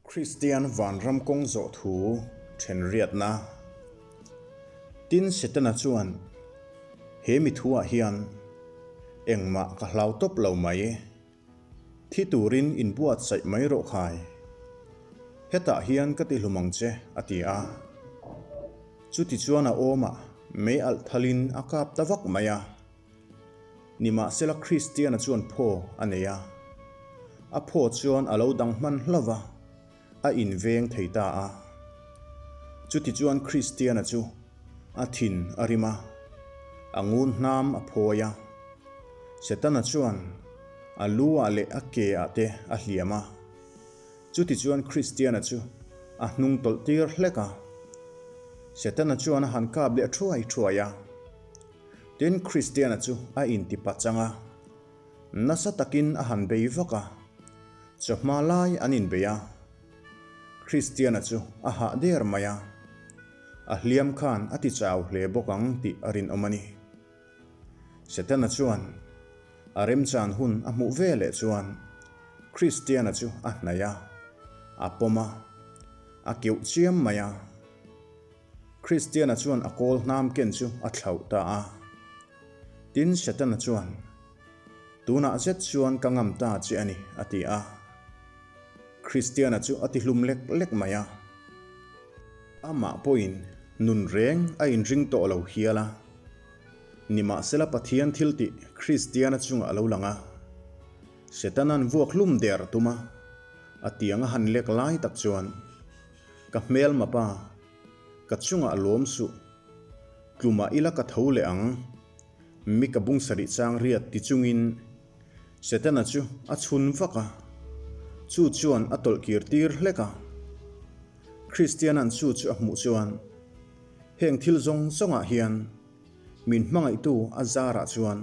Kristian vanram kawng zawh thu thenriatna. Tin, Setana chuan, He mi thuah hian engmah ka hlau tawp lo mai. Thi turin inbuatsaih mai rawh khai. Hetah hian ka tihlum ang che, a ti a. Chutichuan a awmah mei alh thalin a kap ta vak mai a. Nimahsela Kristiana chuan phaw a nei a. A phaw chuan a lo dang hman hlauh va, a inveng thei ta a. Chutichuan Kristiana chu a thin a rim a, a ngun hnam a phawi a. Setana chuan a lu ah leh a ke ah te a hliam a. Chutichuan Kristiana chu a hnung tawlh tir hlek a. Setana chuan a han kap leh thuai thuai a. Tin, Kristiana chu a inti pachang a. Nasa takin a han bei vak a, chawhma lai an inbei a. Kristiana chu a hah der mai a, a hliam khan a ti chau hle bawk ang tih a rinawm a ni. Setana chuan a remchan hun a hmuh ve leh chuan Kristiana chu a hnaih a, a pawm a, a keuh chiam mai a. Kristiana chuan a kawl hnam ken chu a thlauh ta a. Tin, Setana chuan, Tunah zet chuan ka ngam ta che a ni, a ti a. Kristiana chu a ti hlum lek lek mai a. Amah pawhin nun reng a inring tawh lo hial a. Nimahsela Pathian thiltih Kristiana chungah a lo lang a. Setana'n vuak hlum der tum a, a tiang a han lek lai tak chuan, Ka hmelma pa, ka chungah lawm suh. Tlumah ila ka tho leh ang. Mi ka bung sarih chang riat ti chungin Setana chu a chhun vak a, chu chuan a tawlh kir tir hlek a. Kristiana'n chu chu a hmuh chuan heng thil zawng zawngah hian min hmangaihtu a zarah chuan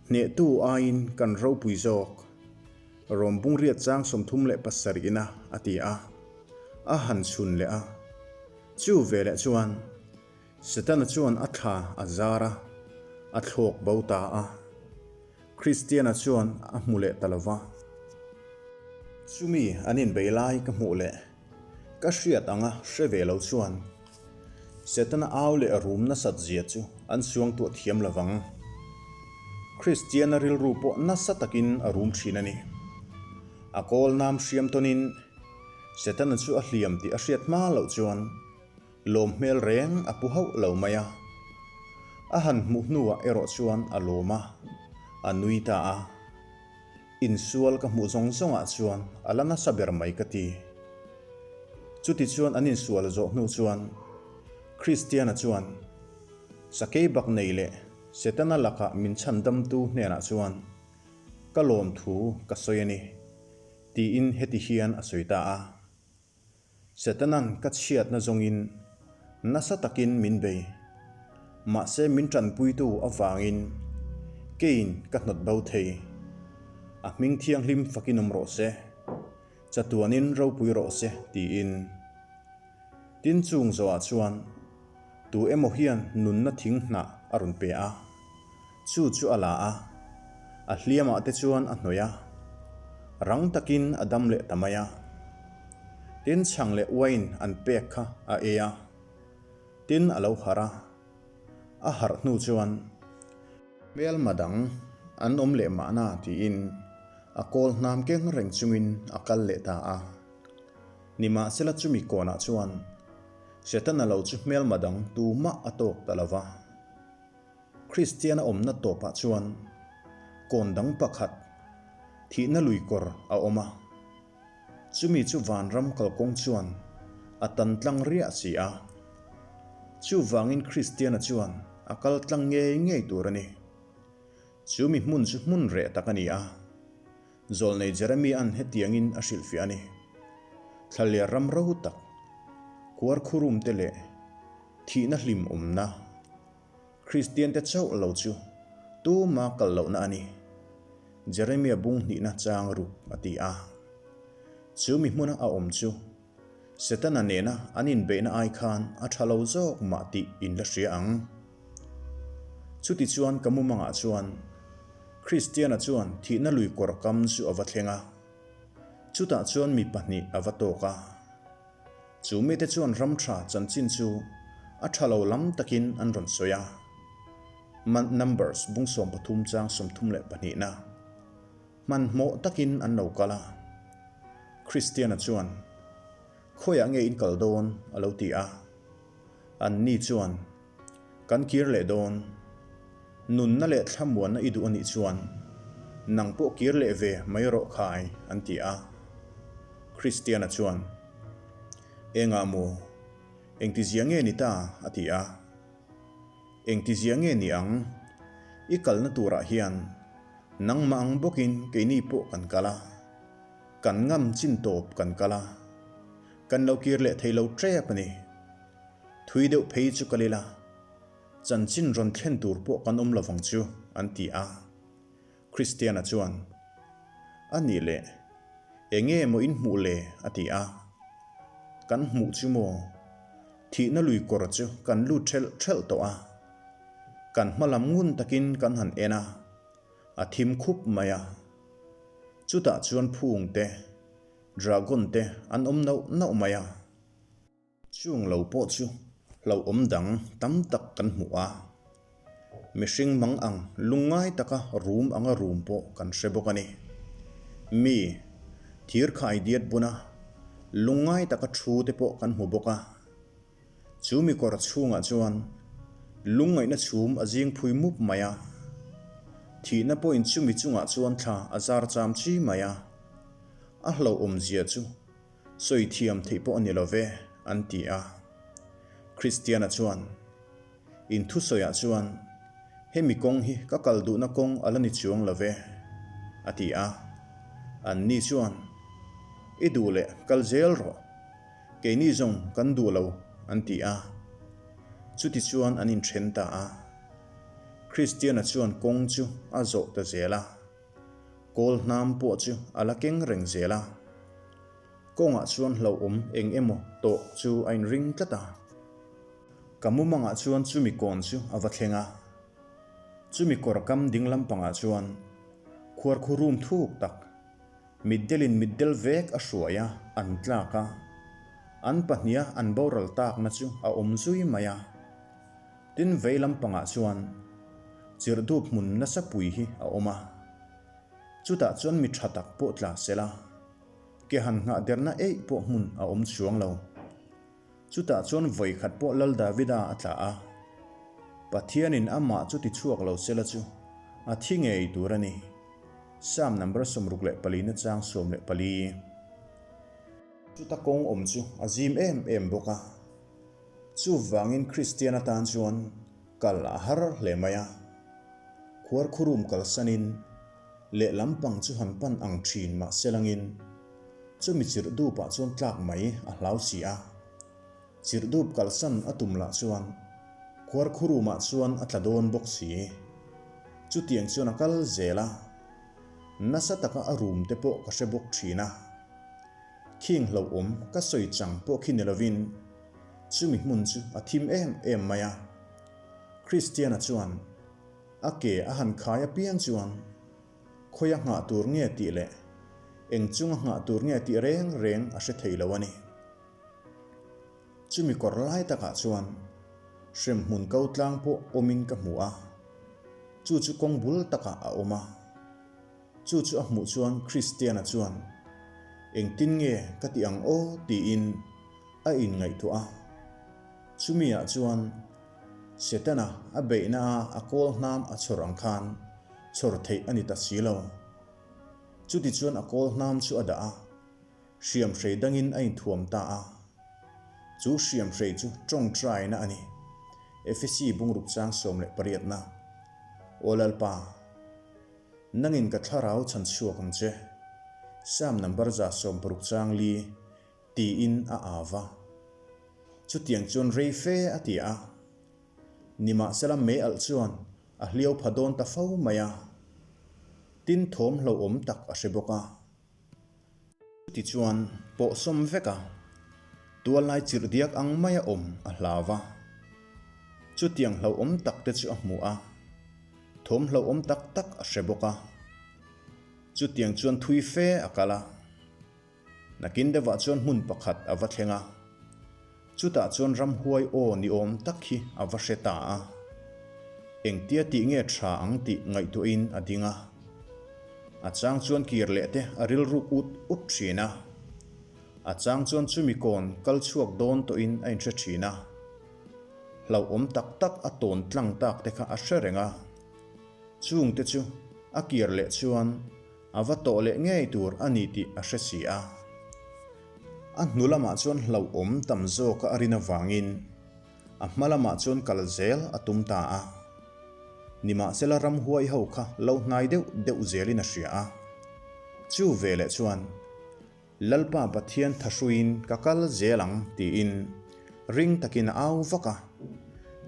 Hnehtu aiin kan ropui zawk. Rawm bungriat chang 37 ina a ti a, a han chhun leh a. Chu veleh chuan Setana chuan a thla a zar a, a thlawk bo ta a. Kristiana chuan a hmu leh ta lo va. Chumi an inbei lai ka hmuh leh ka hriat anga hre ve lo chuan Setana au leh rum nasat zia chu an suangtuah thiam lo vang. Kristiana rilru pawh nasa takin a rum thin a ni. A kawl nam hriam tawnin Setana chu a hliam tih a hriat hma loh chuan lawm hmel reng a pu hauh lo mai a. A han hmuh hnuah erawh chuan a lawm a, a nui ta a. Insual ka hmuh zawng zawngah chuan a la nasa ber mai ka ti. Chuti chuan an insual zawh hnu chuan Kristiana chuan Sakei bak nei leh Setana lakah min chhandamtu hnenah chuan ka lawmthu ka sawi a ni, tiin heti hian a sawi ta a. Setana'n ka chhiatna zawngin nasa takin min bei. Mahse min tanpuitu avangin keiin ka hnawt bo thei. A hming thianghlim fakin awm rawh se, chatuanin ropui rawh se tiin. Tin chung zawhah chuan tu emaw hian nunna thing hnah a rawn pe a, chu chu a la a, a hliamah te chuan a hnawih a, rang takin a dam leh ta mai a. Tin chhang leh uain an pek kha a ei a, tin a lo harh a, a harh hnu chuan hmelma dang an awm leh mahna tiin a kawl hnam keng reng chungin a kal leh ta a. Nimahsela chumi kawnah chuan Setana lo chu hmelma dang tumah a tawk ta lo va. Kristiana awmna tawpah chuan kawn dang pakhat thihna lui kawr a awm a. Chumi chu vanram kalkawng chuan a tan tlang riah si a. Chuvangin Kristiana chuan a kal tlang ngei ngei tur a ni. Chumi hmun chu hmun reh tak a ni a. Zawlnei Jeremia'n hetiangin a hrilhfiah a ni, Thlaler ram ro tak, kuar khurum te leh thihna hlim awmna, Kristiante chauh lo chu tuma kal lohna a ni, Jeremia bung hnihna chang ruk a ti a. Chu mi hmuna a awm chu Setana nena an inbeihna ai khan a tha lo zawk mah tih in la hria ang. Chutichuan ka mumangah chuan Kristiana chuan thihna lui kawr kam chu a va thleng a. Chutah chuan mi pahnih a va tawk a. Chu mite chuan ram tha chanchin chu a tha lo lam takin an rawn sawi a. Numbers bung 13 chang 32 na. Hmanhmawh takin an lo kal a. Kristiana chuan, Khawiah nge in kal dawn? a lo ti a. Anni chuan, Kan kir leh dawn. Nunna leh thlamuanna i duh a nih chuan nang pawh kir leh ve mai rawh khai, an ti a. Kristiana chuan, Engah maw? Engtizia nge ni ta? a ti a. Engtizia nge ni ang? I kalna turah hian nangmah ang bawkin keini pawh kan kal a. Kan ngam chin tawp kan kal a. Kan lo kir leh thei lo tep a ni. Thui deuh phei chu kal ila, chanchin rawn thlen tur pawh kan awm lovang chu, an ti a. Kristiana chuan, A nih leh, enge maw in hmuh le? a ti a. Kan hmuh chu maw? Thihna lui kawr chu kan lut ṭhelh ṭhelh tawh a. Kan hma lam ngun takin kan han en a, a thim khup mai a. Chutah chuan phung te, dragon te an awm nauh nauh mai a. Chung lo pawh chu hlauhawm dang tam tak kan hmu a, mihring mang ang lungngai taka rum anga rum pawh kan hre bawk a ni. Mi, thir khai diat buna lungngai taka thu te pawh kan hmu bawk a. Chu mi kawr chhungah chuan lungngaihna chhum a zing phui mup mai a, thihna pawhin chumi chungah chuan thla a zar cham chi mai a, a hlauhawmzia chu Sawi thiam theih pawh a ni lo ve, an ti a. Kristiana chuan, In thusawiah chuan hemi kawng hi ka kal duhna kawng a la ni chuang lo ve, a ti a. Anni chuan, I duh leh kal zel rawh, keini zawng kan duh lo, an ti a. Chutichuan an inthen ta a. Kristiana chuan kawng chu a zawh ta zel a. Kawl hnam pawh chu a la keng reng zel a. Kawngah chuan hlauhawm eng emaw tawh chu a inring tlat a. Ka mumangah chuan chumi kawn chu a va thleng a. Chumi kawr kam ding lampangah chuan khuarkhu rum thuk tak, mitdelin mitdel vek a hruai a, an tlak a. An pahniha an boral takna chu a awm zui mai a. Tin vei lampangah chuan chirhdup hmun nasa pui hi a awm a, chutah chuan mi tha tak pawh tla sela, ke han nghah derna eih pawh hmun a awm chuang lo. Chutah chuan vawi khat pawh Lal Davida a tla a, Pathianin amah chu ti chhuak lo sela chu a thi ngei tur a ni. Psalm number 64 na chang 14. Chuta kawng awm chu a zim em em bawk a. Chuvangin Kristian atan chuan kal a har hle mai a. Khuarkhurum kalsanin lehlam pang chu han pan ang thin mah selangin chumi chirhdupah chuan tlak mai a hlau si a. Chirhdup kalsan a tum lah chuan khuarkhurumah chuan a tla dawn bawk si. Chutiang chuan a kal zel a, nasa taka a rum te pawh ka hre bawk thin a. Khing hlauhawm ka sawi chang pawh khi ni lovin chumi hmun chu a thim em em mai a. Kristiana chuan a ke a han khai apiang chuan khawia nghah tur nge tih leh eng chunga nghah tur nge tih reng reng a hre thei lo a ni. Chumi kawr lai takah chuan hremhmun ko tlang pawh awmin ka hmu a, chu chu kawng bul takah a awm a. Chu chu a hmuh chuan Kristiana chuan, Engtin nge ka ti ang aw? tiin a inngaihtuah a. Chumi-ah chuan Setana a beihna-a a kawl hnam a chhawr ang khan chhawr theih a ni ta si lo. Chutichuan a kawl hnam chu a dah a, hriamhrei dangin a inthuam ta a. Chu hriamhrei chu tawngtaina a ni. Efesi bungruk chang 18 na. Aw Lalpa! Nangin ka thlarau chhan chhuak ang che. Psalm number 160 chang li tiin a au va. Chutiang chuan rei fe a ti a. Nimahsela mei alh chuan a hliau pha dawn ta fo mai a. Tin thawm hlauhawm tak a hre bawk a. Chutichuan pawhsawm vek a, tuallai chirh diak ang maia awm a hlau va. Chutiang hlauhawm tak te chu a hmu a, thawm hlauhawm tak tak a hre bawk a. Chutiang chuan thui fe a kal a. Nakin deuhah chuan hmun pakhat a va thleng a. Chutah chuan ramhuai aw ni awm tak hi a va hre ta a. Engtia tih nge tha ang tih ngaihtuahin a ding a. A chang chuan kir leh te a rilruk ut ut thin a. A chang chuan chumi kawn kal chhuak dawn tawhin a inhre thin a. Hlauhawm tak tak a tawn tlang tak te kha a hre reng a. Chungte chu a kir leh chuan A va tawh leh ngei tur a ni tih a hre si a. A hnu lamah chuan hlauhawm tam zawka a rin avangin a hma lamah chuan kal zel a tum ta a. Nimahsela ramhuai ho kha lo hnai deuh deuh zelin a hria a. Chu veleh chuan Lalpa Pathian thahruiin ka kal zel ang tiin ring takin a au vak a,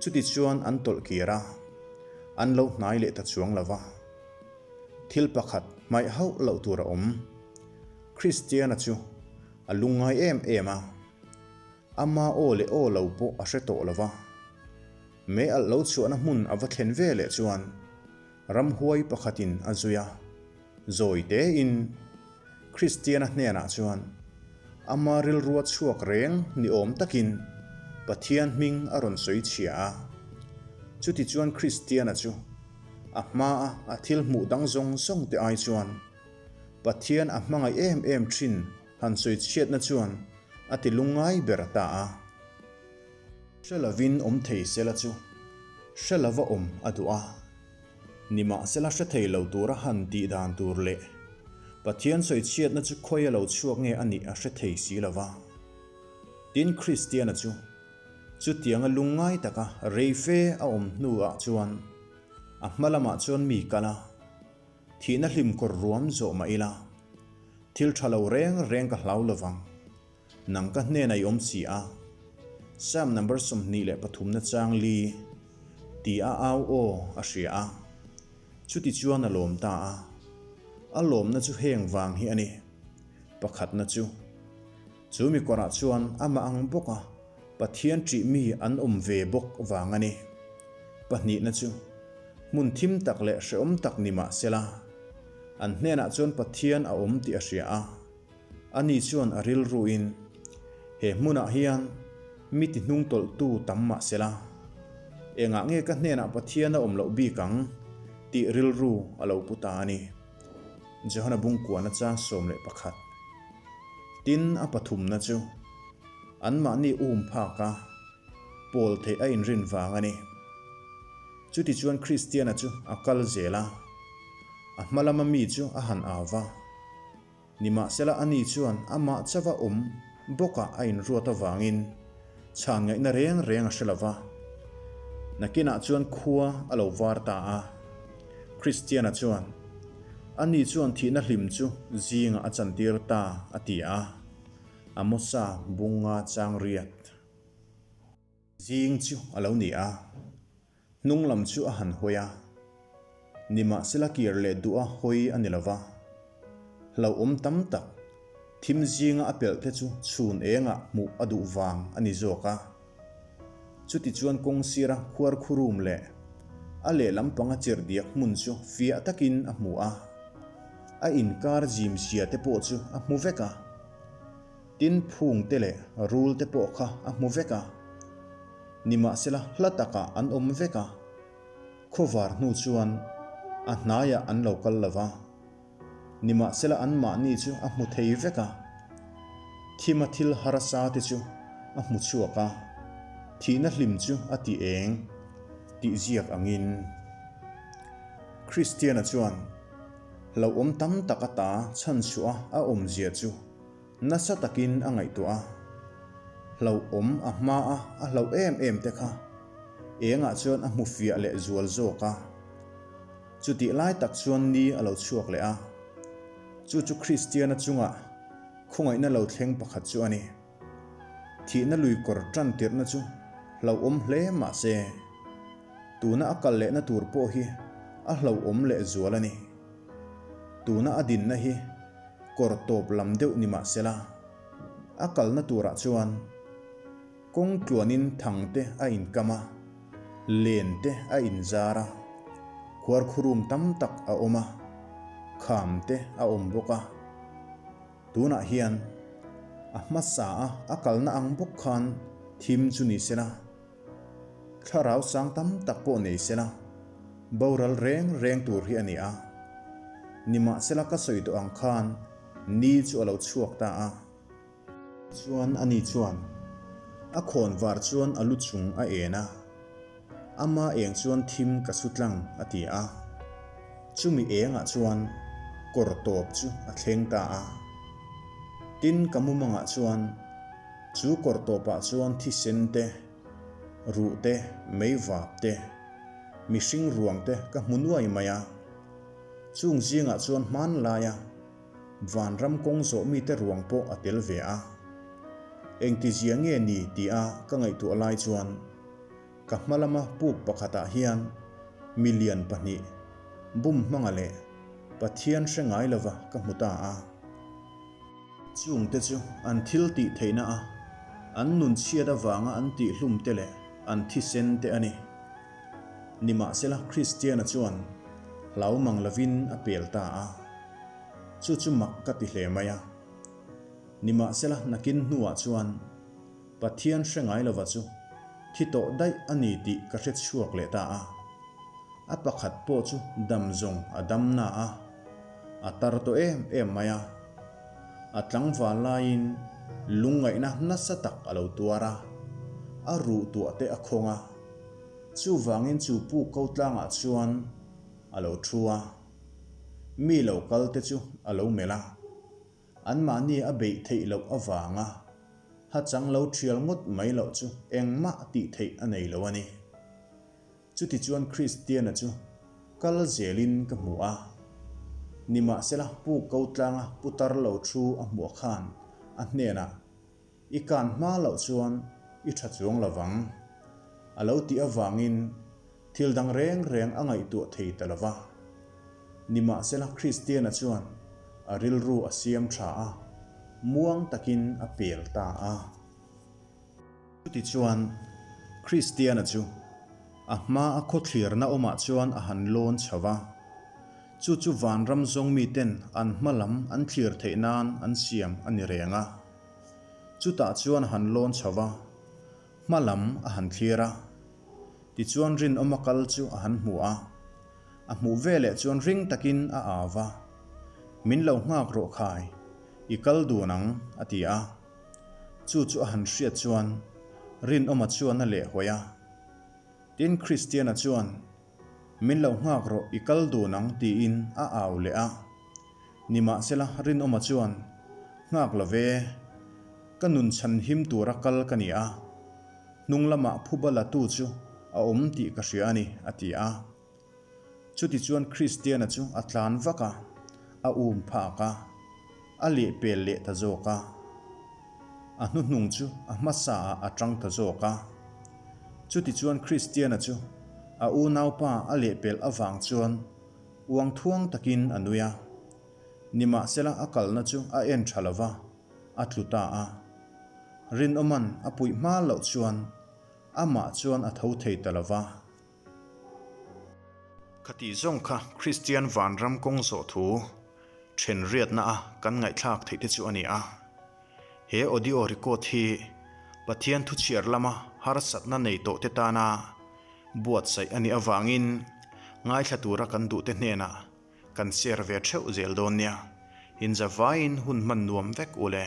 chutichuan an tawlh kir a, an lo hnai leh ta chuang lo va. Thil pakhat hmaih hauh loh tur a awm. Kristiana chu a lungngai em em a, ama aw leh aw lo pawh a hre tawh lo va. Mei alh lo chhuahna hmun a va thlen ve leh chuan ramhuai pakhatin a zui a, zawi tein Kristiana hnenah chuan ama rilrua chhuak reng ni awm takin Pathian hming a rawn sawi chhia a. Chutichuan Kristiana chu a hmaa a thil hmuh dang zawng zawng te ai chuan Pathian a hmangaih em em thin han sawi chhiatna chuan a ti lungngai ber ta a. Hre lovin awm thei sela chu hre lova awm a duh a. Nimahsela hre thei lo tura han tih dan tur leh Pathian sawi chhiatna chu khawi a lo chhuak nge a nih a hre thei si lo va. Tin, Kristiana chu chutianga lungngai taka rei fe a awm hnuah chuan a hma lamah chuan mi kal a, thihna hlim kawr ruam zawh mah ila, thil tha lo reng reng ka hlau lo vang. Nang ka hnenah i awm si a. Psalm number 23 na chang li ti a au aw a hria a. Chuti chuan a lawm ta a. A lawmna chu heng vang hi a ni. Pakhatna chu, chu mi kawrah chuan amah ang bawk a Pathian ṭih mi an awm ve bawk vang a ni. Pahnihna chu, hmun thim tak leh hrehawm tak ni mah sela, an hnenah chuan Pathian a awm tih a hria a. Ani chuan a rilruin, He hmunah hian mi ti hnungtawlhtu tam mah sela, engah nge ka hnenah Pathian a awm loh bik ang? tih rilru a lo pu ta a ni. Johana Bungkuana chang 11. Tin, a pathumna chu anmahni um phaka pawl theih a inrin vang a ni. Chutichuan Kristiana chu a kal zel a, a hma lama mi chu a han au va. Nimahsela ani chuan amah chauha awm bawkah a inruat avangin chhan ngaihna reng reng a hre lo va. Nakinah chuan khua a lo var ta a. Kristiana chuan, Ani chuan thihna hlim chu zingah a chantir ta, a ti a. Amosa bunga chang riat. Zing chu a lo ni a. Hnung lam chu a han hawi a, nimahsela kir leh duh a hawi a ni lo va. Hlauhawm tam tak, thim zinga a pelh te chu chhun engah hmuh a duh vang a ni zawk a. Chutichuan kawng sira khuarkhurum leh a lehlam panga chirhdiak hmun chu fiah takin a hmu a, a inkar zim zia te pawh chu a hmu vek a. Tin phung te leh rul te pawh kha a hmu vek a. Nimahsela hla takah an awm vek a, khawvar hnu chuan a hnaiah an lo kal lo va. Nimahsela anmahni chu a hmu thei vek a, thima thil harsa te chu a hmu chhuak a, thihna hlim chu a ti eng tih ziak angin. Kristiana chuan hlauhawm tam tak ata chhanchhuah a awmzia chu Nasa takin a ngaihtuah a, hlauhawm a hma a a hlauh em em te kha engah chuan a hmu fiah leh zual zawk a. Chutih lai tak chuan ni a lo chhuak leh a, chu chu Kristiana chungah khawngaihna lo thleng pakhat chu a ni. Thihna lui kawr tan tirhna chu hlauhawm hle mah se, tuna a kal lehna tur pawh hi a hlauhawm leh zual a ni. Tuna a dinna hi kawr tawp lam deuh ni mah sela, a kalna turah chuan kawng tluanin thang te a inkam a, len te a inzar a, khuarkhurum tam tak a awm a, kham te a awm bawk a. Tunah hian. A hmasa a a kalna ang bawk khan thim chu ni sela, thlarau sang tam tak pawh nei sela, boral reng reng tur hi a ni a. Nimahsela ka sawi tawh ang khan ni chu a lo chhuak ta a. Chuan ani chuan a khawn var chuan a lu chung a en a, Ama eng chuan thim ka su tlang a ti a. Chumi engah chuan kawr tawp chu a thleng ta a. Tin ka mumangah chuan chu kawr tawpah chuan thisen te, ruh te, meivap te, mihring ruang te ka hmu nuai mai a. Chung zingah chuan hmanlaia Vanram kawng zawh mite ruang pawh a tel ve a. Engtizia nge ni tia ka ngaihtuah lai chuan ka hma lama puk pakhatah hian milian pahnih bum hmanga leh Pathian hre ngai lova ka hmu ta a. Chungte chu an thil tih theihna a an nun chhiat avanga an tihhlum te leh an thisen te a ni. Nimahsela Kristiana chuan hlau mang lovin a pel ta a, chu chu mak ka ti hle mai a. Nimahsela nakin hnuah chuan Pathian hre ngai lova chu thi tawh daih a ni tih ka hre chhuak leh ta a. A pakhat pawh chu dam zawng a dam na a, a tar tawh em em mai a. A tlangval laiin lungngaihna nasa tak a lo tuar a, a ruh tuah te a khawng a. Chuvangin chu puk ko tlangah chuan a lo thu a, mi lo kal te chu a lo melh a, anmahni a beih theih loh avanga hachang lo thial ngawt mai loh chu engmah tih theih a nei lo a ni. Chutichuan Kristiana chu kal zelin ka hmu a, nimahsela puk ko tlanga putar lo thu a hmuah khan a hnenah, I kan hma loh chuan i tha chuang lo vang. A lo tih avangin thil dang reng reng a ngaihtuah thei ta lo va. Nimahsela Kristiana chuan a rilru a siam tha a, muang takin a pel ta a. Chutichuan Kristiana chu a hma a khawthlirna awmah chuan a han lawn chho va. Chu chu vanram zawng miten an hma lam an thlir theih nan an siam a ni reng a. Chutah chuan a han lawn chho va, hma lam a han thlir a. Tichuan rinawma kal chu a han hmu a. A hmuh veleh chuan ring takin a au va, Min lo nghak rawh khai, i kal dun ang, a ti a. Chu chu a han hriat chuan rinawma chuan a lehhawi a. Tin Kristiana chuan, Min lo nghak rawh i kal dun ang tiin a au leh a. Nimahsela Rinawma chuan, Nghak lo ve, ka nun chhan him tura kal ka ni a, hnung lamah phuba la tu chu a awm tih ka hria a ni, a ti a. Chutichuan Kristiana chu a tlan vak a, a um phak a, a lehpel leh ta zawk a. A hnuhnung chu a hmasa ah a tang ta zawk a. Chutichuan Kristiana chu a unaupa a lehpelh avang chuan uang thuang takin a nui a. Nimahsela a kalna chu a en tha lo va, a tlu ta a. Rinawman a puih hma loh chuan amah chuan a tho thei ta lo va. Khatih zawng kha Kristian vanram kawng zawh thu then riatna a kan ngaihthlak theih te chu a ni a. He audio record hi Pathian thuchhiar lama harsatna nei tawh te tana buatsaih a nih avangin ngaithla tura kan duh te hnenah kan share ve theuh zel dawn nia. Inzavaiin hun hman nuam vek u le.